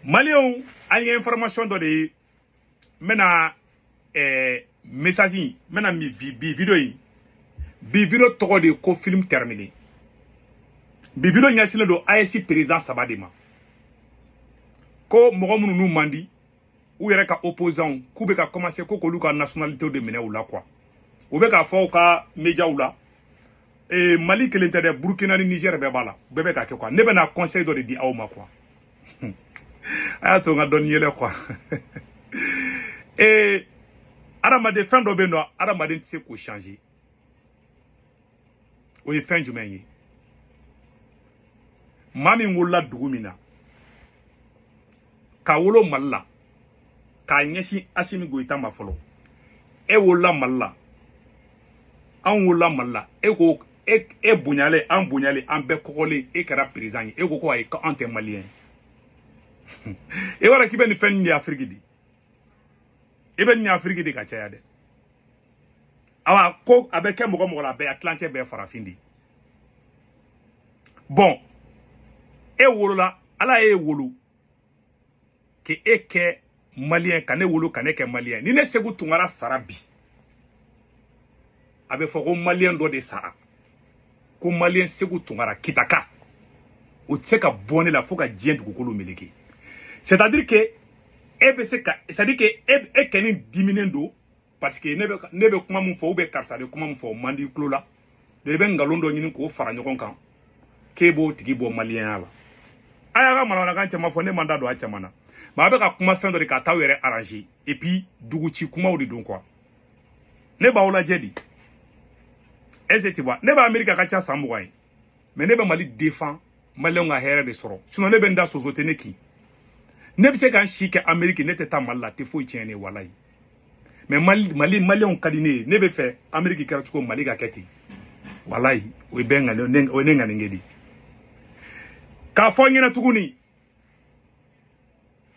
Maliyɛnw, an ye information dɔ de ye. N bɛna message in, n bɛna bi vidéo in, bi vidéo tɔgɔ de ye ko film terminé. Bi vidéo ɲɛsinnen don AES président saba de ma, ko mɔgɔ minnu n'u man di u yɛrɛ ka opposants, k'u bɛ ka commencer ko k'olu ka nationalité de minɛ u la quoi. U bɛ k'a fɔ u ka médiaw la. Mali kelen tɛ dɛ, Burkina ni Niger bɛɛ b'a la, bɛɛ bɛ k'a kɛ quoi. Ne bɛna conseil dɔ de di aw ma quoi. A y'a to n ka dɔɔni yɛlɛ quoi. Adamaden, fɛn dɔ bɛ yen nɔ, adamaden tɛ se k'o changer. O ye fɛn jumɛn ye? Maa min wolola dugu min na, ka wolo Mali la, k'a ɲɛsin Asimi Goyita ma fɔlɔ, e wolola Mali la, anw wolola Mali la, e ko e bonyalen, an bonyalen, an bɛɛ kɔgɔlen, e kɛra président ye, e ko ko ayi, ko an tɛ maliyɛn ye. E b'a dɔn k'i bɛ nin fɛn nin de Afiriki de, i bɛ nin Afiriki de ka caya dɛ. Awa, ko a bɛ kɛ mɔgɔ mɔgɔ la, a bɛɛ a tilancɛ bɛɛ farafin de. Bon, e wolola, Ala y'e wolo k'e kɛ maliyɛn, ka ne wolo ka ne kɛ maliyɛn. Ni ne Segu Tunkara sara bi, a bɛ fɔ ko maliyɛn dɔ de sara, ko maliyɛn Segu Tunkara Kitaka. O tɛ se ka bɔ ne la fo ka diɲɛ dugukolo meleke. C'est à dire que e bɛ se ka, c'est à dire que e kɛni diminen don parce que ne bɛ kuma min fɔ, ou bien karisa bɛ kuma min fɔ, o man di i tulo la. I bɛ nkalon dɔ ɲini k'o fara ɲɔgɔn kan k'e b'o tigi bɔ maliyɛnya la. A y'a ka manamanakan caman fɔ, ne man da don a caman na, mais a bɛ ka kuma fɛn dɔ de ka t'aw yɛrɛ arranger, et puis dugu ci kumaw de don quoi. Ne b'aw lajɛ de. Est ce que tu vois, ne bɛ Amérique a ka ca san 20 ye, mais ne bɛ Mali défend, maliyɛnw ka hɛrɛ de sɔrɔ. Sinon ne bɛ n da, soso tɛ ne kin. Ne bɛ se ka n si kɛ Amérique, ne tɛ taa Mali la, a tɛ foyi tiɲɛ ne ye, walayi. Mais Mali maliyɛnw ka di ne ye. Ne bɛ fɛ Amérique kɛra cogo, Mali ka kɛ ten, walayi. O ye bɛɛ ŋani, o ye ne ŋaniye de ye. K'a fɔ n ɲɛna tuguni,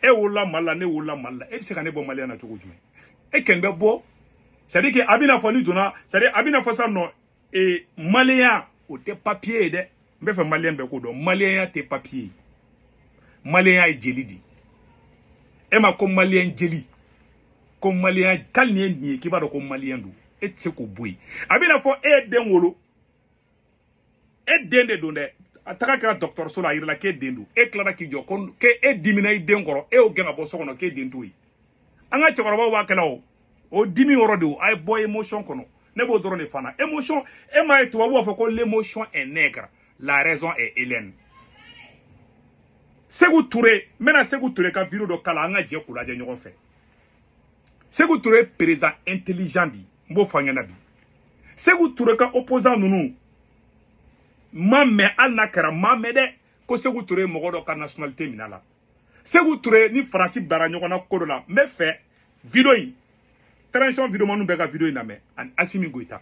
e wolola Mali la, ne wolola Mali la, e bɛ se ka ne bɔ maliyɛn na cogo jumɛn? E kɛni bɛ bɔ, c'est à dire que a bɛna fɔ ni donna, c'est à dire a bɛna fɔ sisan nɔ, maliyɛnya o tɛ papier ye dɛ. N bɛ fɛ maliyɛn bɛɛ k'o dɔn, maliyɛnya tɛ papier ye, maliyɛnya ye jeli de ye. E ma ko maliyɛn jeli, ko maliyɛn, k'ali nin ye nin ye, k'i b'a dɔn ko maliyɛn don, e tɛ se k'o bɔ yen. A bɛna fɔ e ye den wolo, e den de don dɛ. A taga kɛra dɔgɔtɔrɔso la, a yirala k'e den don. E tilala k'i jɔ ko k'e e dimina i den kɔrɔ, e y'o gɛn ka bɔ so kɔnɔ k'e den t'o ye. An ka cɛkɔrɔbaw b'a kɛla o, o dimi yɔrɔ de o. A ye bɔ émotion kɔnɔ, ne b'o dɔrɔn de fana. Émotion, e m'a ye tubabu b'a fɔ ko l'émotion est nègre, la raison est hellène. Segu Ture, n bɛna Segu Ture ka vidéo dɔ kala, an ka jɛ k'u lajɛ ɲɔgɔn fɛ. Segu Ture, président intelligent di, n b'o fɔ an ɲɛna bi. Segu Ture ka opposant ninnu ma mɛn, hali n'a kɛra ma mɛn dɛ, ko Segu Ture ye mɔgɔ dɔ ka nationalité minɛ a la. Segu Ture ni Faransi bara ɲɔgɔn na ko dɔ la. N bɛ fɛ vidéo in, transition vidéo manu bɛɛ ka vidéo in lamɛn, ani Asimi Goyita.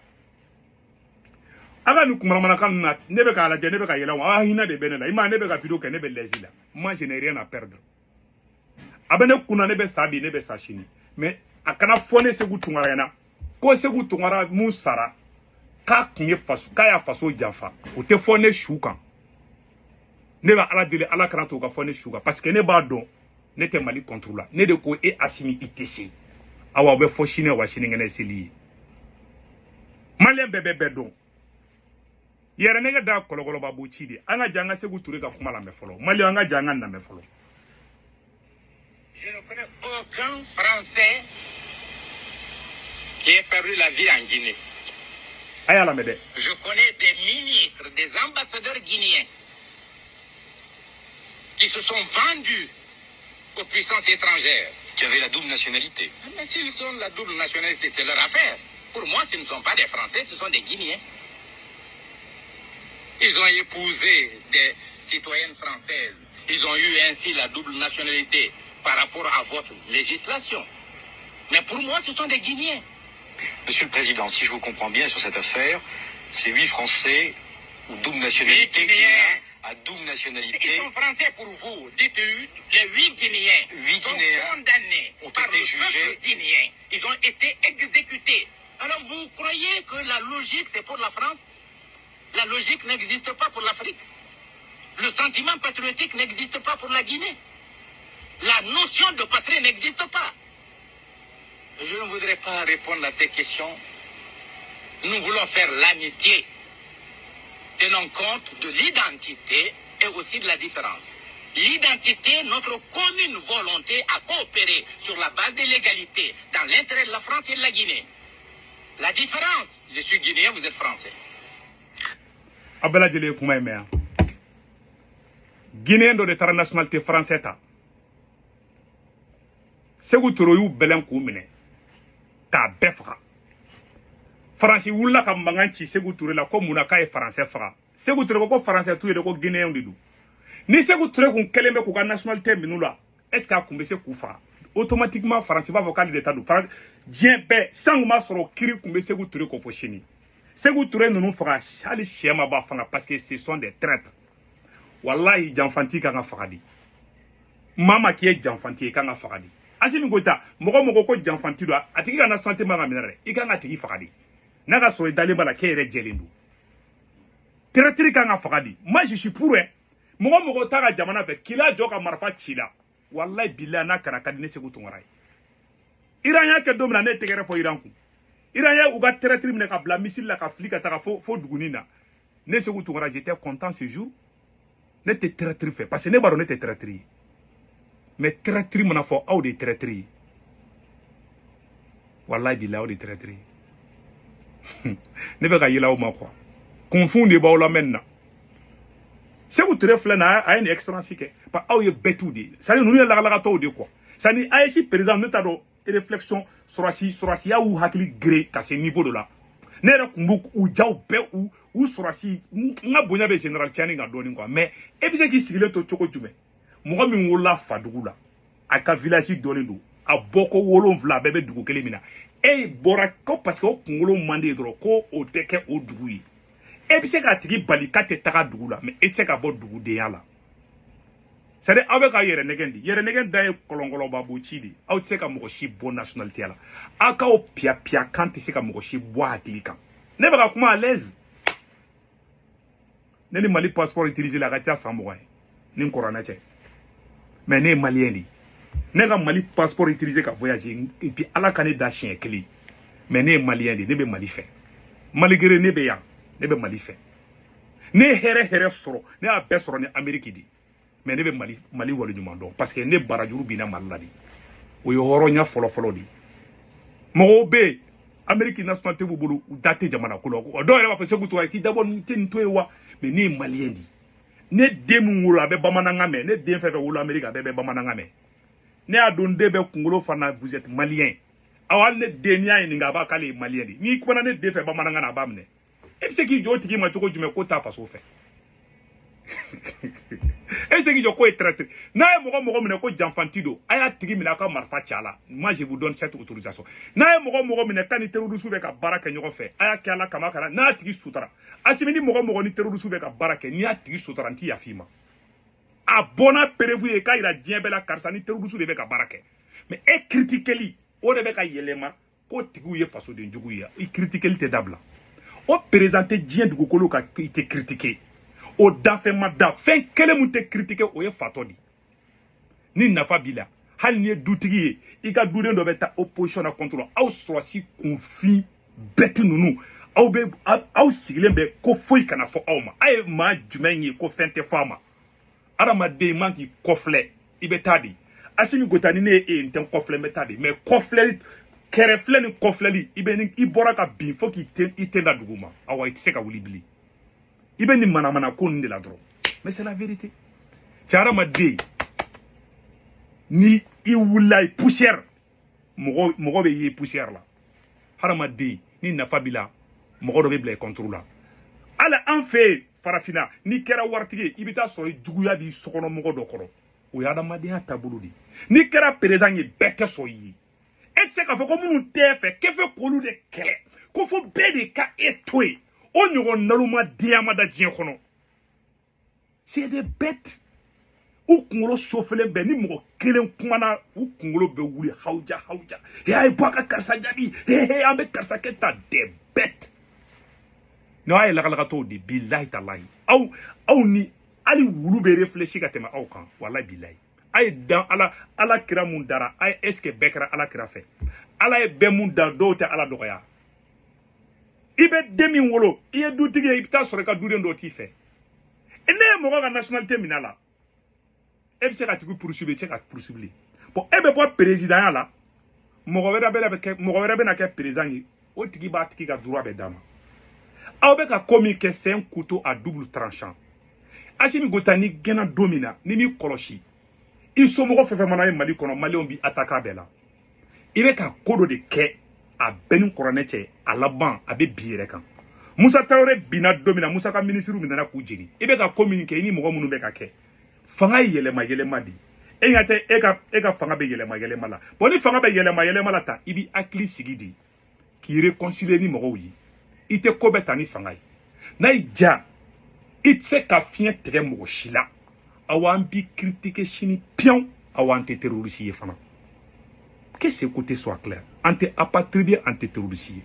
A ka nin kumalamanakan ninnu na, ne bɛ k'a lajɛ, ne bɛ ka yɛlɛ o, a hinɛ de bɛ ne la. I ma ye, ne bɛ ka vidéo kɛ, ne bɛ lɛsi la. Moi, je n'ai rien à perdre. A bɛ ne kunna, ne bɛ sa bi, ne bɛ sa sini, mais a kana fɔ ne Segu Tunkara ɲɛna ko Segu Tunkara mun sara k'a tun ye faso, k'a y'a faso janfa. O tɛ fɔ ne su kan. Ne bɛ Ala deli, Ala kana to o ka fɔ ne su kan, parce que ne b'a dɔn ne tɛ Mali contre la. Ne de ko e Asimi, i tɛ se. Awa, o bɛ fɔ sini wa sinikɛnɛ seli ye. Maliyɛn bɛɛ bɛ bɛɛ dɔn yɛrɛ. Ne ka da kɔlɔkɔlɔba b'o ci de. An ka jɛ an ka Segu Ture ka kuma lamɛn fɔlɔ. Maliyɛn, an ka jɛ an ka lamɛn fɔlɔ. Je ne connais aucun Français qui ait perdu la vie en Guinée. A y'a lamɛn dɛ. Je connais des ministres, des ambassadeurs guinéens qui se sont vendus aux puissances étrangères. Qui avaient la double nationalité. Mais s'ils ont la double nationalité, c'est leur affaire. Pour moi, ce ne sont pas des Français, ce sont des Guinéens. Ils ont épousé des citoyennes françaises. Ils ont eu ainsi la double nationalité par rapport à votre législation. Mais pour moi, ce sont des Guinéens. Monsieur le Président, si je vous comprends bien sur cette affaire, ces huit Français ou double nationalité, Huit Guinéens. À double nationalité, Ils sont français pour vous. Dites les huit Guinéens Huit sont Guinéens condamnés ont par été le jugés. Peuple guinéen. Ils ont été exécutés. Alors vous croyez que la logique, c'est pour la France? La logique n'existe pas pour l'Afrique. Le sentiment patriotique n'existe pas pour la Guinée. La notion de patrie n'existe pas. Je ne voudrais pas répondre à ces questions. Nous voulons faire l'amitié, tenant compte de l'identité et aussi de la différence. L'identité, notre commune volonté à coopérer sur la base de l'égalité, dans l'intérêt de la France et de la Guinée. La différence, je suis guinéen, vous êtes français. A bɛɛ lajɛlen ye kuma in mɛn yan. Guinéen dɔ de taara nationalité français ta. Sékou Touré y'u bɛlɛn k'u minɛ k'a bɛɛ faga. Faransi wulila ka mankan ci Sékou Touré la ko mun na k'a ye français faga. Sékou Touré ko ko français t'u ye dɛ, ko guinéen de don. Ni Sékou Touré kun kɛlen bɛ k'u ka nationalité minɛ u la, est ce que a kun bɛ se k'u faga? Automatiquement Faransi b'a fɔ k'ale de ta don. Diɲɛ bɛɛ san kun b'a sɔrɔ kiiri kun bɛ Sékou Touré kɔ fo sini. Sékou Touré ninnu faga, hali sɛ ma b'a fanga, parce que ce sont des traîtres. Wallahi, janfanti kan ka faga de. Maa ma k'i ye janfanti ye, i kan ka faga de. Assimi Goïta, mɔgɔ mɔgɔ ko janfanti don, a tigi ka nationalité man ka minɛ dɛ, i kan ka tigi faga de. N'a ka sɔrɔ i dalen b'a la k'e yɛrɛ jɛlen don, traître kan ka faga de. Moi, je suis pour, hein. Mɔgɔ mɔgɔ t'a ka jamana fɛ k'i la jɔ ka marifa ci la, wallahi billahi, n'a kɛra ka di ne Sékou Tounkara ye. Iran y'a kɛ don min na, ne ye tɛgɛrɛ fɔ Iran kun. Iran ye u ka traître minɛ ka bila missile la ka fili ka taga fo duguni na. Ne Sékou Tounkara, j'étais content ce jour. Ne tɛ traître fɛ parce que ne b'a dɔn ne tɛ traître ye. Mais traître mana fɔ, aw de ye traître ye. Wallahi billahi, aw de ye traître ye. Ne bɛ ka yɛlɛ aw ma quoi. Kunfin de b'aw lamɛn na. Sékou Touré filɛ nin, a ye nin excellence kɛ. Parce aw ye bêtes de ye. C'est à dire ninnu ye lagalagatɔw de quoi. C'est à dire AES président, ne t'a dɔn réflexion sɔrɔsi sɔrɔsiya y'u hakili gere ka se niveau dɔ la. Ne yɛrɛ kun b'u u jaw bɛɛ u sɔrɔsi, n ka bonya bɛ général Tiani kan dɔɔni quoi. Mais e bɛ se k'i sigilen to cogo jumɛn? Mɔgɔ min wolola fadugu la, a ka village dɔnnen don, a bɔko 7 a bɛɛ bɛ dugu kelen min na, e bɔra ko parce que o kunkolo man di ye dɔrɔn ko o tɛ kɛ o dugu ye. E bɛ se k'a tigi bali k'a tɛ taga dugu la, mais e tɛ se ka bɔ dugudenya la. C'est à dire aw bɛ ka yɛrɛ nɛgɛn di, yɛrɛ nɛgɛn da ye kɔlɔnkɔlɔba ci de. Aw tɛ se ka mɔgɔ si bɔ nationalité la. Aw k'aw piya piya kan tɛ se ka mɔgɔ si bɔ a hakili kan. Ne bɛ ka kuma à l'aise. Ne ni Mali passeport utilisé la, a ka ca san 20 ye ni n kɔrɔnɛ cɛ. Mais ne ye malien de ye. Ne ka Mali passeport utilisé ka voyager et puis Ala ka ne da siɲɛ kelen. Mais ne ye malien de ye, ne bɛ Mali fɛ. Malgré ne bɛ yan, ne bɛ Mali fɛ. Ne ye hɛrɛ hɛrɛ sɔrɔ, ne y'a bɛɛ sɔrɔ ni Amérique de. Mais ne bɛ Mali waleɲuman dɔn parce que ne barajuru binna Mali la de. O ye hɔrɔnya fɔlɔ-fɔlɔ de ye. Mɔgɔw bɛ yen, Amérique nationalité b'u bolo, u da tɛ jamana ko la. O dɔw yɛrɛ b'a fɔ Sékou Touré, i t'i dabɔ i tɛ nin to yen wa? Mais ne ye malien de ye. Ne den min wolo, a bɛ bamanankan mɛn. Ne den fɛn fɛn wolo Amérique, a bɛɛ bɛ bamanankan mɛn. Ne y'a don den bɛɛ kunkolo fana, vous êtes malien. Awɔ, hali ne den, n'i y'a ɲininka, a b'a k'ale ye malien de ye. N'i kumana ne den fɛ bamanankan na, a b'a minɛ. E bɛ se k'i jɔ o tigi ma cogo jumɛn k'o t'a faso fɛ? E bɛ se k'i jɔ k'o ye traître? N'a ye mɔgɔ mɔgɔ minɛ ko janfanti don, a y'a tigi minɛ, a ka marifa ci a la. Moi, je vous donne cette autorisation. N'a ye mɔgɔ mɔgɔ minɛ k'a ni terroriste bɛ ka baara kɛ ɲɔgɔn fɛ, a y'a kɛ Ala kama kana n'a tigi sutara. Assimi, ni mɔgɔ mɔgɔ ni terroriste bɛ ka baara kɛ, n'i y'a tigi sutara, n ti yafa i ma. A bɔnna preuve ye k'a yira diɲɛ bɛɛ la karisa ni terroriste de bɛ ka baara kɛ. Mais e critiqueli o de bɛ ka yɛlɛma ko tigiw ye fasoden jugu ye. I critiqueli tɛ dabila. O président tɛ diɲɛ dugukolo kan i tɛ critiquer. O danfɛn ma da fɛn kelen mun tɛ critiquer, o ye fatɔ de. Ni nafa b'i la, hali n'i ye dutigi ye, i ka duden dɔ bɛ taa opposition na contre aw sɔrɔsi kunfin bɛti ninnu, aw bɛ aw sigilen bɛ ko foyi kana fɔ aw ma. A ye maa jumɛn ye ko fɛn tɛ fɔ a ma? Adamaden man k'i kɔfilɛ, i bɛ taa de. Assimi Goïta, ni ne ye e ye, n tɛ n kɔfilɛ, n bɛ taa de. Mais kɔfilɛli, kɛrɛfilɛ ni kɔfilɛli, i bɛ ni i bɔra ka bin fo k'i ten i ten da dugu ma, awa i tɛ se ka wuli bilen. I bɛ nin manamana ko ninnu de la dɔrɔn. Mais c'est la vérité. Cɛ, hadamaden, ni i wulila poussière, mɔgɔ mɔgɔ bɛ ye poussière la. Hadamaden, ni nafa b'i la, mɔgɔ dɔ bɛ bila i contre la. Hali an fɛ yen farafinna, n'i kɛra waritigi ye, i bɛ taa sɔrɔ juguya b'i sokɔnɔmɔgɔ dɔ kɔrɔ. O ye adamadenya taabolo de ye. N'i kɛra président ye, bɛɛ tɛ sɔn i ye. E tɛ se k'a fɔ ko minnu tɛ fɛ k'e k'olu de kɛlɛ, ko fo bɛɛ de ka e to yen. O ɲɔgɔn nalomadenya ma da diɲɛ kɔnɔ. C'est des bêtes. U kunkolo sofelen bɛɛ, ni mɔgɔ kelen kumana, u kunkolo bɛ wuli hawuja hawuja. He, a ye bɔ a ka karisa jaabi. He he, an bɛ karisa kɛ tan. Des bêtes. N'aw ye lagalagatɔw de, bilahi talahi. Aw ni hali wulu bɛ réfléchi ka tɛmɛ aw kan. Walahi bilahi. A ye dan Ala, Ala kira mun dara a ye, est ce que bɛɛ kɛra Ala kira fɛ? Ala ye bɛɛ mun da, dɔw tɛ Ala dɔgɔya. I bɛ den min wolo, i ye dutigi ye, i bɛ taa sɔrɔ i ka duden dɔ t'i fɛ. Ne ye mɔgɔ ka nationalité minɛ a la, e bɛ se ka tigi poursuivre, i tɛ se ka poursuivre. Bon, e bɛ bɔ présidentya la, mɔgɔ wɛrɛ bɛ kɛ, mɔgɔ wɛrɛ bɛna kɛ président ye, o tigi b'a tigi ka droit bɛɛ d'a ma. Aw bɛ ka ko min kɛ, c'est un couteau à double tranchant. Assimi Goïta, ni gɛnna don min na, ni m'i kɔlɔsi, i somɔgɔ fɛn fɛn mana ye Mali kɔnɔ, maliyɛnw b'i attaquer a bɛɛ la. I bɛ ka ko dɔ de kɛ, a bɛɛ ni kuranɛ cɛ, a laban a bɛ bi yɛrɛ kan. Musa Tarawele binna don min na, Musa ka minisiriw minɛna k'u jeni. I bɛ ka ko min kɛ, i ni mɔgɔ minnu bɛ ka kɛ, fanga ye yɛlɛma yɛlɛma de. E ɲɛ tɛ, e ka fanga bɛ yɛlɛma yɛlɛma la. Bon, ni fanga bɛ yɛlɛma yɛlɛma la tan, i b'i hakili sigi de k'i réconcilier ni mɔgɔw ye. I tɛ ko bɛɛ ta ni fanga ye. N'a y'i diya, i tɛ se ka fiɲɛ tigɛ mɔgɔ si la. Awa, an b'i critiquer sini piyan. Awa, an tɛ terroriste ye fana. Que ce côté soit clair, an tɛ apatride ye, an tɛ terroriste ye.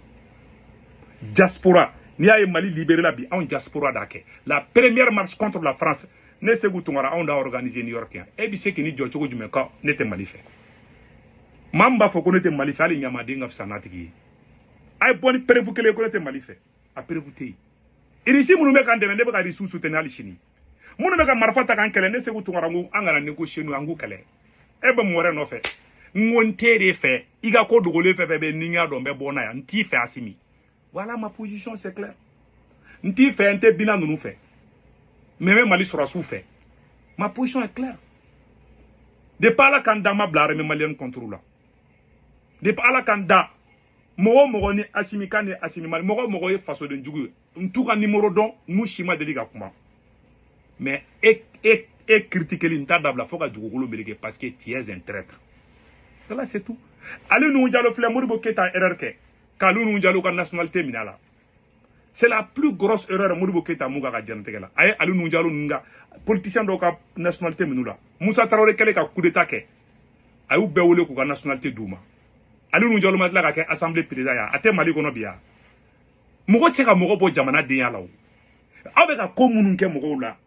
Diaspora, n'i y'a ye Mali libéré la bi, anw diaspora d'a kɛ. La première marche contre la France, ne Sekou Tounkara, anw d'a organiser New York yan. E bɛ se k'i ni jɔ cogo jumɛn kan ne tɛ Mali fɛ? Maa min b'a fɔ ko ne tɛ Mali fɛ, hali ɲamaden ka fisa n'a tigi ye. A ye bɔ ni preuve kelen ye ko ne tɛ Mali fɛ, a preuve tɛ yen. Irisi minnu bɛ k'an dɛmɛ, ne bɛ ka irisiw soutenir hali sini. Minnu bɛ ka marifa ta k'an kɛlɛ, ne Sekou Tounkara ko an kana négocier n'u ye, an k'u kɛlɛ. E bɛ mun wɛrɛ nɔfɛ? N ko n t'e de fɛ. I ka ko dogolen fɛn fɛn bɛ ni n y'a dɔn, n bɛ bɔ n'a ye. N t'i fɛ, Assimi. Voilà ma position, c'est clair. N t'i fɛ, n tɛ bina ninnu fɛ, mais n bɛ Mali sɔrɔsiw fɛ. Ma position est claire. Depuis Ala k'an da, ma bila armée malienne contre la. Depuis Ala k'an da, mɔgɔ o mɔgɔ ni Assimi kan ni Assimi Mali, mɔgɔ o mɔgɔ ye fasoden jugu ye, n t'u ka numéro dɔn, n'u si ma deli ka kuma. Mais e critiquer, n t'a dabila fo ka dugukolo meleke, parce que tu es un traître. Voilà, c'est tout. Ale Nouhoum Diallo filɛ, Modibo Keïta erreur kɛ k'ale Nouhoum Diallo ka nationalité minɛ a la. C'est la plus grosse erreur Modibo Keïta mun ka diɲɛnatigɛ la. A ye ale Nouhoum Diallo ninnu ka politicien dɔw ka nationalité minɛ u la. Musa Tarawele kɛlen ka coup d'état kɛ, a y'u bɛɛ wele k'u ka nationalité d'u ma. Ale Nouhoum Diallo ma tila ka kɛ assemblée président ya, a tɛ Mali kɔnɔ bi ya. Mɔgɔ tɛ se ka mɔgɔ bɔ jamana denya la. O aw bɛ ka ko minnu kɛ mɔgɔw la,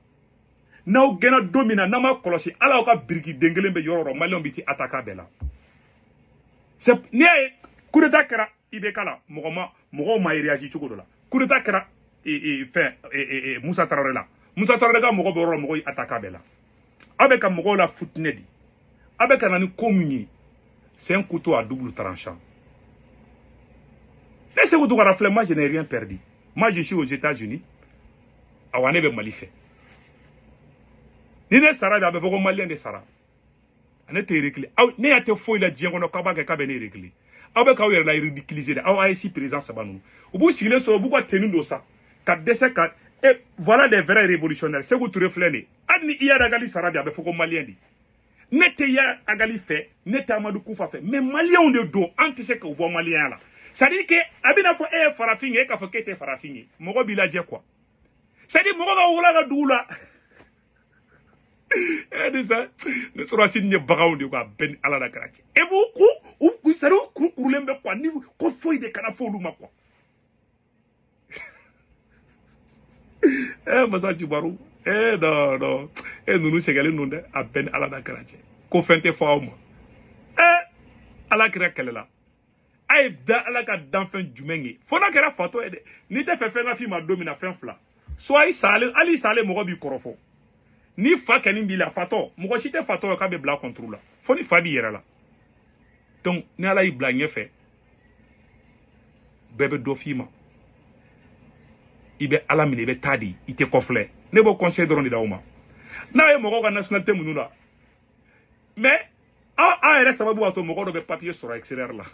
n'aw gɛnna don min na, n'aw ma kɔlɔsi, ala aw ka biriki den kelen bɛ yɔrɔ o yɔrɔ, maliyɛnw bɛ t'i attaquer a bɛɛ la. C'est n'i y'a ye coup d'état kɛra IBK la, mɔgɔ ma, mɔgɔw ma réagi cogo dɔ la. Coup d'état kɛra fɛn Musa Tarawele la, Musa Tarawele ka mɔgɔ bɛ yɔrɔ la, mɔgɔw y'i attaquer a bɛɛ la. Aw bɛ ka mɔgɔw la futinɛ de. Aw bɛ ka na ni ko min ye, c'est un couteau à double tranchant. Ne Sekou Tounkara filɛ, moi je n'ai rien perdu. Moi je suis aux États-Unis. Awa, ne bɛ Mali fɛ. Ni ne sara bi, a bɛ fɔ ko maliyɛn de sara. Ne tɛ reculer. Aw ne y'a tɛ foyi la diɲɛ kɔnɔ k'aw b'a kɛ k'a bɛ ne reculer. Aw bɛ k'aw yɛrɛ la ridiculiser de. Aw AES président saba ninnu, u b'u sigilen sɔrɔ, u b'u ka tenue don sa ka dɛsɛ ka et voilà les vrais révolutionnaires. Sékou Touré filɛ nin ye, hali ni Iyad Ag Ghali sara bi, a bɛ fɔ ko maliyɛn de. Ne tɛ Iyad Ag Ghali fɛ, ne tɛ Amadou Koufa fɛ, mais maliyɛnw de don, an tɛ se k'u bɔ maliyɛnya la. C'est à dire que a bɛna fɔ e ye farafin ye, e k'a fɔ k'e tɛ farafin ye, mɔgɔ b'i lajɛ quoi. C'est à dire mɔgɔ ka wolo a ka dugu la. E ni sa ne sɔrɔsi nin ye baganw de quoi, bɛɛ ni Ala la kɛra cɛ. E b'u ku u c'est à dire u kuru kurulen bɛ quoi, ni ko foyi de kana fɔ olu ma quoi. Eh masa Jubaru, eh non non, eh ninnu sɛgɛnlen don dɛ, a bɛɛ ni Ala la kɛra cɛ. Ko fɛn tɛ fɔ aw ma. Eh Ala kɛra kɛlɛ la. A ye da Ala ka danfɛn jumɛn ye? Fo n'a kɛra fatɔ ye dɛ. N'i tɛ fɛ fɛn ka f'i ma don min na, fɛn fila. Soit i salen, hali i salen mɔgɔ b'i kɔrɔfɔ. Ni fa kɛni b'i la, fatɔ, mɔgɔ si tɛ fatɔ ye k'a bɛ bila contre la. Fo ni fa b'i yɛrɛ la. Donc ni Ala y'i bila ɲɛfɛ, bɛɛ bɛ dɔ f'i ma. I bɛ Ala minɛ, i bɛ taa di, i tɛ kɔfilɛ. Ne b'o conseil dɔrɔn de d'aw ma. N'a ye mɔgɔw ka nationalité minnu la, mais aw yɛrɛ sababu b'a to mɔgɔ dɔ bɛ papier sɔrɔ extérieur la.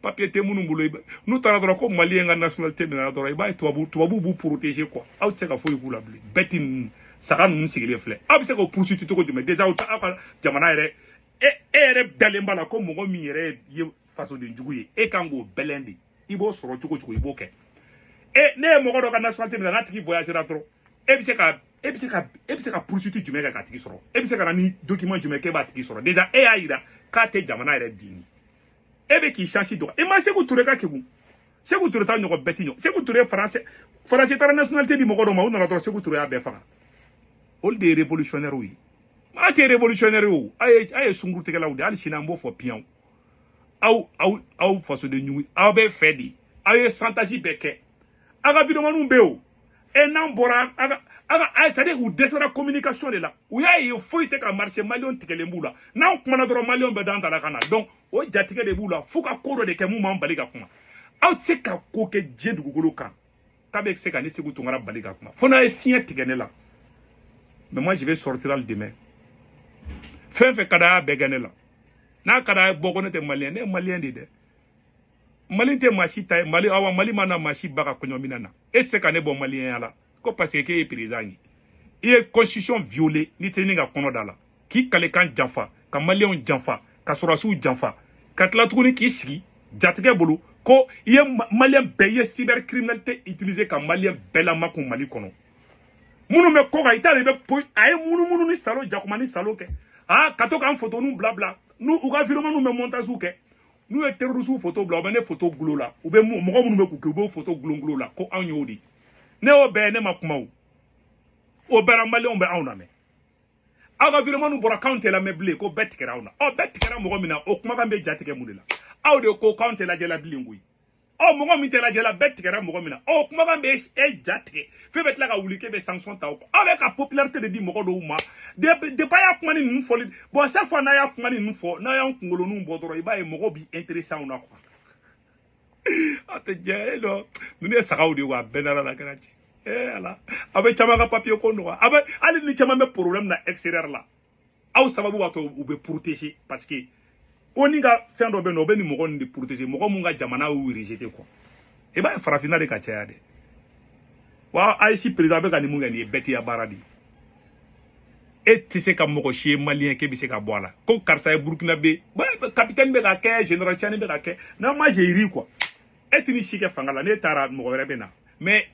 Papier tɛ minnu bolo, n'u taara dɔrɔn ko maliyɛn ka nationalité minɛna dɔrɔn, i b'a ye tubabu b'u protéger quoi. Aw tɛ se ka foyi k'u la bilen. Bɛɛ ti ninnu saga ninnu sigilen filɛ. Aw bɛ se k'o poursuite cogo jumɛn? Déjà aw ka jamana yɛrɛ, e yɛrɛ dalen b'a la ko mɔgɔ min yɛrɛ ye fasoden jugu ye, e kan k'o bɛlɛn de. I b'o sɔrɔ cogo cogo, i b'o kɛ. E ne ye mɔgɔ dɔ ka nationalité minɛ, n'a tigi voyagera dɔrɔn, e bɛ se ka poursuite jumɛn kɛ k'a tigi sɔrɔ? E bɛ se ka na ni document jumɛn k'e b'a tigi sɔrɔ? Déjà e y'a yira k'a tɛ jamana yɛrɛ den ye. E bɛ k'i chance dɔgɔ. E ma Sékou Touré ka kegun. Sékou Touré ta ɲɔgɔn bɛɛ ti ɲɔgɔn. Sékou Touré français taara nationalité di mɔgɔ dɔ ma, u nana dɔrɔn, Sékou Touré y'a bɛɛ faga. Olu de ye révolutionnaire ye. A tɛ révolutionnaire o, a ye sunkurutigɛlaw de, hali sini an b'o fɔ piyan. Aw fasoden ɲugun, aw bɛ fɛ de, aw ye chantage bɛɛ kɛ. Aw ka videomaniw bɛ yen o. E n'an bɔra a ka c'est à dire u dɛsɛra communication de la. U y'a ye foyi tɛ ka marcher, maliyɛnw tigɛlen b'u la. N'an kumana dɔrɔn maliyɛnw bɛ d'an ta la ka na. Donc o jatigɛ de b'u la f'u ka ko dɔ de kɛ mun b'an bali ka kuma. Aw tɛ se ka ko kɛ diɲɛ dugukolo kan k'a bɛ se ka ne Sékou Tounkara bali ka kuma fo n'a ye fiɲɛ tigɛ ne la. Mais moi je vais sortir hali demain. Fɛn fɛn ka d'a y'a bɛɛ kɛ ne la. N'a ka d'a ye bɔ ko ne tɛ maliyɛn, ne ye maliyɛn de dɛ. Mali tɛ maa si ta ye, Mali awa Mali ma na maa si ba ka kɔɲɔminɛ na. E tɛ se ka ne bɔ maliyɛnya la ko parce que k'e ye président ye. I ye constitution violée n'i tɛ ni ka kɔnɔ da la, k'i kalekan janfa, ka maliyɛnw janfa, ka sɔrɔdasiw janfa, ka tila tuguni k'i sigi jatigɛ bolo ko i ye maliyɛn bɛɛ, i ye cybercriminalité utiliser ka maliyɛn bɛɛ lamakun Mali kɔnɔ. Minnu bɛ kɔ kan i t'a dɔn i bɛ a ye munumunu ni salo jakuma ni salo kɛ. Ah, ka to k'an photo bila bila n'u u ka vidéomanw bɛ montage kɛ, n'u ye terroriste photo bila, u bɛ ne photo gulo la, u bɛ mɔgɔ minnu bɛ k'u kɛ u b'o photo gulon gulo la ko anw y'o de. Ne y'o bɛɛ ye, ne ma kuma o. O bɛɛ la maliyɛnw bɛ anw lamɛn. Aw ka vidéomanw bɔra k'anw tɛ lamɛn bilen ko bɛɛ tigɛra anw na. Ɔ bɛɛ tigɛra mɔgɔ min na, o kumakan bɛ jatigɛ mun de la? Aw de ko k'anw tɛ lajɛ la bilen koyi. Ɔ mɔgɔ min tɛ lajɛ la, bɛɛ tigɛra mɔgɔ min na, ɔ kumakan bɛ e ja tigɛ fɛn bɛ tila ka wuli k'e bɛ sanction ta o kɔ. Aw bɛ ka popularité de di mɔgɔ dɔw ma depuis a y'a kuma ni ninnu fɔli. Bon, chaque fois n'a y'a kuma ni ninnu fɔ, n'a y'an kunkoloninw bɔ dɔrɔn, i b'a ye mɔgɔw b'i intéressé anw na quoi. A tɛ diya e dɔn, ninnu ye sagaw de ye wa, a bɛɛ nana la kɛra cɛ. Eh ala, a bɛ caman ka papier ko nɔgɔya, a bɛ hali ni caman bɛ problème na extérieur la, aw sababu b'a to u bɛ protéger parce que o ni ka fɛn dɔ bɛ yen nɔ, o bɛ nin mɔgɔ ninnu de protéger, mɔgɔ mun ka jamana y'u rejeter quoi. I b'a ye farafinna de ka caya dɛ. Wa AES président bɛ ka nin mun kɛ nin ye bɛtiya baara de ye. E tɛ se ka mɔgɔ si ye maliyɛn k'e bɛ se ka bɔ a la ko karisa ye burkinabé, capitaine bɛ ka kɛ, général Tiani bɛ ka kɛ. Non, moi j'ai ri quoi. E tɛ ni si kɛ fanga la, n'e taara mɔgɔ wɛrɛ bɛ na, mais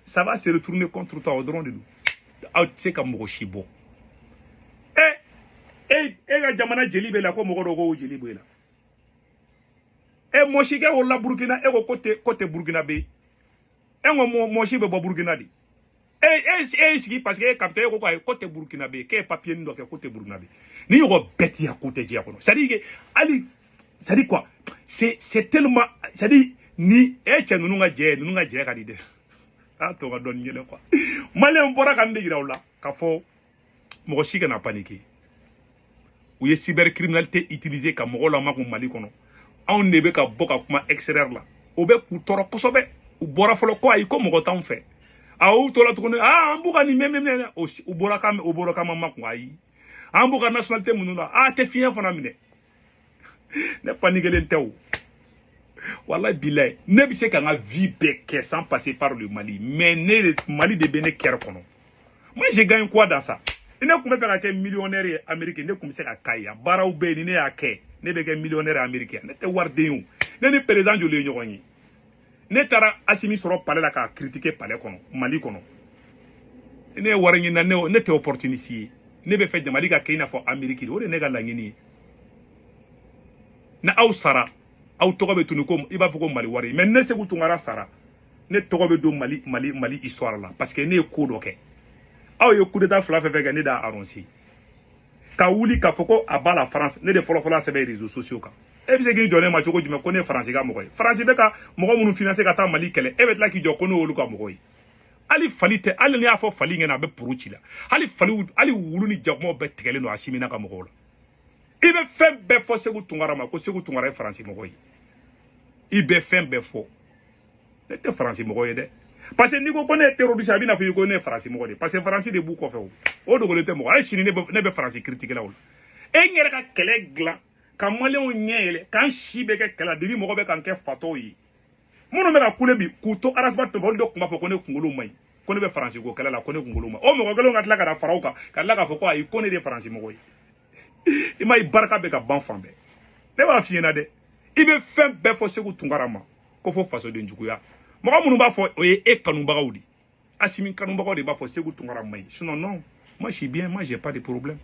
ça va se retourner contre toi, o dɔrɔn de don. Aw tɛ se ka mɔgɔ si bɔ. E e ka jamana jeli b'e la ko mɔgɔ dɔw ko jeli b'e la. E mɔsikɛ wolola Burukina, e ko ko tɛ burkinabé. E ko mɔsi bɛ bɔ Burukina de. E e y'i sigi parce que e capitaine, e ko ayi ko tɛ burkinabé, k'e ye papier dɔ kɛ ko tɛ burkinabé. Ni ɲɔgɔn bɛɛ t'i ya ko tɛ diɲɛ kɔnɔ. C'est à dire que hali, c'est à dire quoi, c'est tellement, c'est à dire ni e cɛ ninnu ka jɛ, ninnu ka jɛ ka di dɛ. A tɔ ka dɔɔni yɛlɛ quoi. Maliyɛn bɔra ka nin de yira u la k'a fɔ mɔgɔ si kana paniquer. U ye cybercriminalité utiliser ka mɔgɔw lamakun Mali kɔnɔ. Anw de bɛ ka bɔ ka kuma extérieur la, o bɛ k'u tɔɔrɔ kosɛbɛ. U bɔra fɔlɔ ko ayi ko mɔgɔ t'anw fɛ. A y'u tora tuguni, ah an b'u ka nin mɛn, u bɔra ka u bɔra ka ma makun, ayi an b'u ka nationalité minnu na, a tɛ fiɲɛ fana minɛ. Ne paniquelen tɛ o, wallahi bilahi, ne bɛ se ka n ka vie bɛɛ kɛ sans passer par le Mali, mais ne de Mali de bɛ ne cœur kɔnɔ. Moi je gagne quoi dans ça? Ne tun bɛ fɛ ka kɛ millionnaire ye Amérique, ne tun bɛ se ka k'a ye. Baaraw bɛ yen, ni ne y'a kɛ, ne bɛ kɛ millionnaire ye Amérique. Ne tɛ wariden ye o. Ne ni président joli ye ɲɔgɔn ye? Ne taara Asimi sɔrɔ palais la k'a critiquer palais kɔnɔ, Mali kɔnɔ. Ne ye wari ɲini na, ne tɛ opportuniste ye. Ne bɛ fɛ Mali ka kɛ i n'a fɔ Amérique de, o de ye ne ka laɲini ye. Ni aw sara, aw tɔgɔ bɛ tunu ko i b'a fɔ ko Mali wari. Mais ne Sékou Tounkara sara, ne tɔgɔ bɛ don Mali Mali Mali histoire la parce que ne ye ko dɔ kɛ. Aw ye coup d'état fila fɛn fɛn kɛ, ne d'a annoncé. Ka wuli k'a fɔ ko a b'a la France, ne de fɔlɔ fɔlɔ sɛbɛn réseaux sociaux kan. E bɛ se k'i jɔ ne ma cogo jumɛn ko ne ye Faransi ka mɔgɔ ye? Faransi bɛ ka mɔgɔ minnu financer ka taa Mali kɛlɛ, e bɛ tila k'i jɔ ko ne y'olu ka mɔgɔ ye. Hali fali tɛ, hali n'i y'a fɔ fali ɲɛna, a bɛ puru ci la. Hali faliw, hali wulu ni jakumaw bɛɛ tigɛlen don Asimi n'a ka mɔgɔw la. I bɛ fɛn bɛɛ fɔ Sékou Tounkara ma ko Sékou Tounkara ye Faransi mɔgɔ ye. I bɛ fɛn bɛɛ fɔ. Ne tɛ Faransi mɔgɔ ye dɛ. Parce que n'i ko ko ne ye terroriste, a bɛ n'a fɔ i ko ne ye Faransi mɔgɔ de ye. Parce que Faransi de b'u kɔfɛ o. O dogolen tɛ mɔgɔ. Hali sini ne bɛ Faransi critiquer la o la. E n yɛrɛ ka kɛlɛ dilan ka maliyɛnw ɲɛ yɛlɛ k'an si bɛ kɛ kɛlɛ la depuis mɔgɔ bɛ k'an kɛ fatɔw ye. Minnu bɛ ka kule bi k'u to arasaba tɔfɛ, olu de tun b'a fɔ ko ne kunkolo man ɲi, ko ne bɛ Faransi ko kɛlɛ la, ko ne kunkolo man ɲi. O mɔgɔ kelenw ka tila ka na fara o kan ka tila k'a fɔ ko ayi ko ne de ye Faransi mɔgɔ ye. I m'a ye barika bɛ ka ban fan bɛɛ. Ne b'a f'i ɲɛna dɛ, i bɛ fɛn bɛɛ fɔ Sékou Tounkara ma ko fo fasoden juguya. Mɔgɔ minnu b'a fɔ o ye e kanubagaw de, Asimi kanubagaw de b'a fɔ Sékou Tounkara man ɲi. Sinon non, moi je suis bien, moi j'ai pas de problème.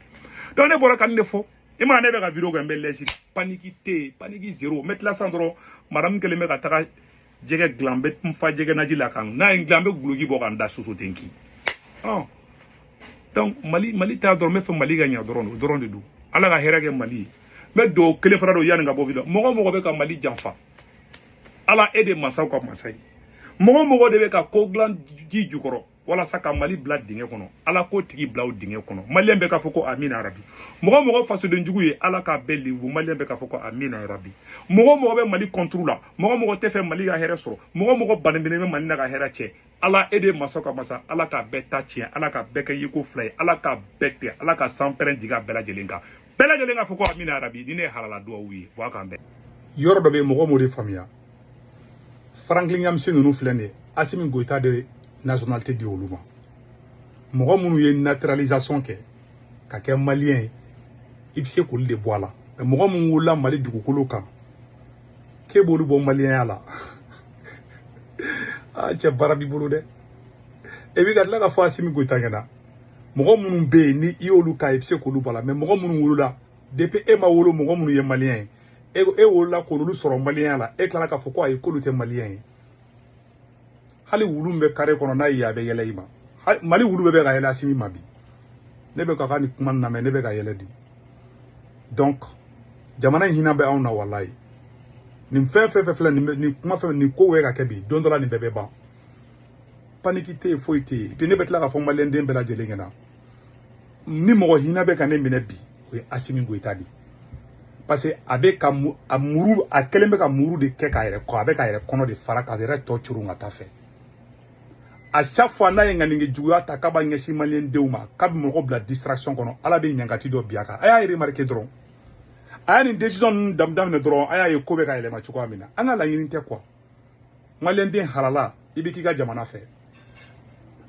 Donc ne bɔra ka nin de fɔ. I m'a ye ne bɛ ka vidéo kɛ, n bɛ lɛsi. Panique tɛ yen, panique zéro. N bɛ tila sisan dɔrɔn, madame kelen bɛ ka taga jɛgɛ dilan, n bɛ n fa jɛgɛ naji la kan n'a ye n dilan, n bɛ guloki bɔ ka n da soso ten ki. Ɔn Donc Mali t'a dɔrɔn, n bɛ fɛ Mali ka ɲa dɔrɔn, o dɔrɔn de don. Ala ka hɛrɛ kɛ Mali ye. N bɛ dugawu kelen fana don yanni ka bɔ vidéo. Mɔgɔ mɔgɔ bɛ ka Mali janfa, Ala e de masaw ka masa ye. Mɔgɔ mɔgɔ de bɛ ka ko dilan ji jukɔrɔ walasa ka Mali bila dingɛ kɔnɔ, Ala k'o tigi bila o dingɛ kɔnɔ. Maliyɛn bɛɛ k'a fɔ ko amina yarabi. Mɔgɔ mɔgɔ fasoden jugu ye, Ala k'a bɛɛ lebu. Maliyɛn bɛɛ k'a fɔ ko amina yarabi. Mɔgɔ mɔgɔ bɛ Mali contre la, mɔgɔ mɔgɔ tɛ fɛ Mali ka hɛrɛ sɔrɔ, mɔgɔ mɔgɔ bannen bɛ Mali la ka hɛrɛ cɛ, Ala e de masa ka masa, Ala k'a bɛɛ ta tiɲɛ, Ala k'a bɛɛ kɛ yeko fila ye, Ala k'a bɛɛ tigɛ, Ala ka sanpɛrɛn jigin a bɛɛ lajɛlen kan. Bɛɛ lajɛlen k'a fɔ ko amina yarabi. Ni ne ye halala duwawu ye, wa k'an bɛn. Yɔrɔ dɔ bɛ yen, mɔgɔ m'o de faamuya. Franklin Nyamsi ninnu filɛ nin ye, Assimi Goïta de nationalité di olu ma. Mɔgɔ minnu ye naturalisation kɛ ka kɛ maliyɛn ye, i bɛ se k'olu de bɔ a la. Mais mɔgɔ minnu wolola Mali dugukolo kan, k'e b'olu bɔ maliyɛnya la, aa cɛ, baara b'i bolo dɛ. E bɛ ka tila ka fɔ Assimi Goïta ɲɛna, mɔgɔ minnu bɛ yen ni i y'olu ka, i bɛ se k'olu bɔ a la. Mais mɔgɔ minnu wolola depuis e ma wolo, mɔgɔ minnu ye maliyɛn ye, e wolola k'olu sɔrɔ maliyɛnya la, e tilala k'a fɔ ko ayi, k'olu tɛ maliyɛn ye. Hali wulu min bɛ kare kɔnɔ, n'a y'i ye, a bɛ yɛlɛ i ma. Mali wulu bɛɛ bɛ ka yɛlɛ Assimi ma bi. Ne bɛ ka ka nin kuma lamɛn, ne bɛ ka yɛlɛ di. Donc jamana in hinɛ bɛ anw na walayi. Nin fɛn fɛn fɛn filɛ nin kuma fɛn nin ko bɛ ka kɛ bi, don dɔ la nin bɛɛ bɛ ban. Panique tɛ yen, foyi tɛ yen. Et puis ne bɛ tila k'a fɔ maliyɛnden bɛɛ lajɛlen ɲɛna, ni mɔgɔ hinɛ bɛ ka ne minɛ bi, o ye Assimi Goïta de ye. Parce que a bɛ ka a muru, a kɛlen bɛ ka muru de kɛ k'a yɛrɛ kɔ, a bɛ k'a yɛrɛ kɔnɔ de fara k'a yɛrɛ tɔ coron ka taa fɛ. À chaque fois n'a ye ŋaniŋɛ juguya ta k'a b'a ɲɛsin maliyɛn denw ma, k'a bɛ mɔgɔ bila distraction kɔnɔ, Ala bɛ ɲangati dɔ bin a kan. A y'a remarqué dɔrɔn, a y'a nin décision ninnu daminɛ dɔrɔn, a y'a ye ko bɛ ka yɛlɛma cogoya min na. An ka laɲini tɛ quoi, maliyɛn den halala, i bɛ k'i ka jamana fɛ.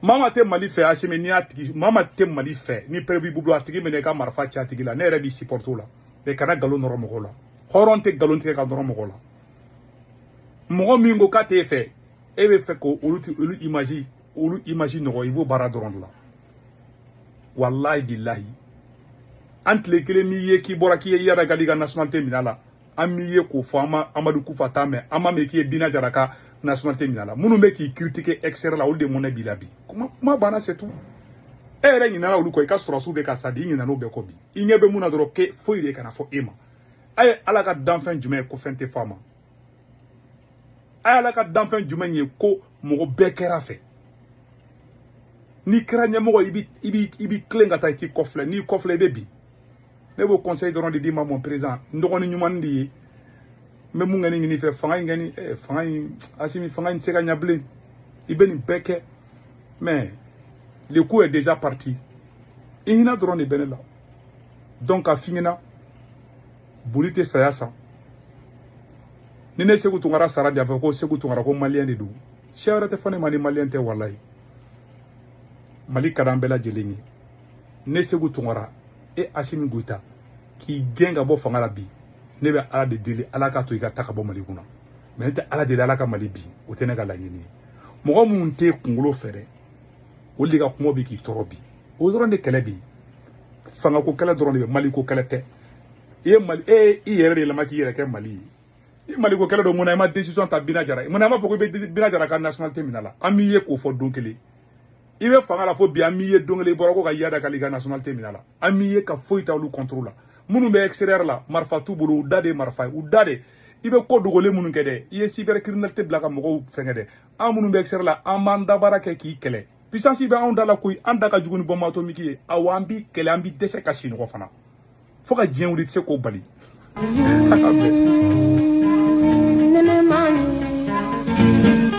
Maa maa tɛ Mali fɛ, Assimi, n'i y'a tigi, maa maa tɛ Mali fɛ, ni preuve b'i bolo, a tigi minɛ, i ka marifa ci a tigi la. Ne yɛrɛ b'i supporter o la. Mais kana nkalon nɔrɔ mɔgɔw la. Hɔrɔn tɛ nkalon tigɛ ka nɔrɔ mɔgɔw la. Mɔgɔ min ko k'a t'e fɛ, e bɛ fɛ k'o olu ti olu image nɔgɔ, i b'o baara dɔrɔn de la. Walahi bilahi, an tile kelen m'i ye k'i bɔra k'i ye Iyad Ag Ghali ka nationalité minɛ a la. An m'i ye k'o fɔ. An ma Amadu Kufa t'a mɛn, an ma mɛn k'i ye Bina Jara ka nationalité minɛ a la. Minnu bɛ k'i critiquer extérieur la, olu de mɔnɛ b'i la bi. Kuma kuma banna, c'est tout. E yɛrɛ ɲinɛna olu kɔ, i ka sɔrɔsiw bɛ ka sa bi, i ɲinɛna o bɛɛ kɔ bi. I ɲɛ bɛ mun na dɔrɔn, k'e foyi de kana fɔ e ma. A ye Ala ka danfɛn jumɛn ye ko fɛn tɛ fɔ a ma? A ye Ala ka danfɛn jumɛn ye ko mɔgɔ bɛɛ kɛra fɛ? N'i kɛra ɲɛmɔgɔ, i bi tilen ka taa, i t'i kɔfilɛ. N'i kɔfilɛ, i bɛ bin. Ne b'o conseil dɔrɔn de d'i ma, mon président. N dɔgɔnin ɲuman de ye. N bɛ mun kɛ ni ɲini fɛ, fanga in kɛ ni fanga in, Assimi, fanga in tɛ se ka ɲa bilen. I bɛ nin bɛɛ kɛ, mais le coup est déjà parti. I hinɛ dɔrɔn de bɛ ne la. Donc a f'i ɲɛna, boli tɛ saya san. Ni ne Seku Tunkara sara bi, a fɔ ko Seku Tunkara ko maliyɛn de don. Siya wɛrɛ tɛ fɔ ne ma ni maliyɛn tɛ. Walayi, Mali ka d'an bɛɛ lajɛlen ye. Ne Seku Tunkara, e Assimi Goïta k'i gɛn ka bɔ fanga la bi, ne bɛ Ala de deli, Ala k'a to i ka taa ka bɔ Mali kunna. Mais ne tɛ Ala deli Ala ka Mali bi, o tɛ ne ka laɲini ye. Mɔgɔ minnu tɛ kunkolo fɛ dɛ, olu de ka kuma bɛ k'i tɔɔrɔ bi. O dɔrɔn de kɛlɛ bi, fangako kɛlɛ dɔrɔn de bɛ, Mali ko kɛlɛ tɛ. I ye Mali, e ye i yɛrɛ de yɛlɛma k'i yɛrɛ kɛ Mali ye. I Mali ko kɛlɛ don, mun na i ma décision ta Bina Jara? Mun na i m'a fɔ ko i bɛ Bina Jara ka nationalité minɛ a la? An m'i ye k'o fɔ don kelen. I bɛ fanga la fo bi, an m'i ye don kelen i bɔra ko ka Iyad Ag Ghali ka nationalité minɛ a la. An m'i ye ka foyi ta olu contre la. Minnu bɛ extérieur la, marifa t'u bolo, u da de ye marifa ye, u da de. I bɛ ko dogolen minnu kɛ dɛ, i ye cybercriminalité bila ka mɔgɔw fɛngɛ dɛ. An minnu bɛ extérieur la, an b'an dabara kɛ k'i kɛlɛ. Puissance bɛ anw da la koyi, an da ka jugu ni bombe atomique ye. Awɔ, an b'i kɛlɛ, an b'i dɛsɛ ka sunɔgɔ fana fo ka diɲɛ wuli, i tɛ se k'o bali. A ka bɛn. Nene mani.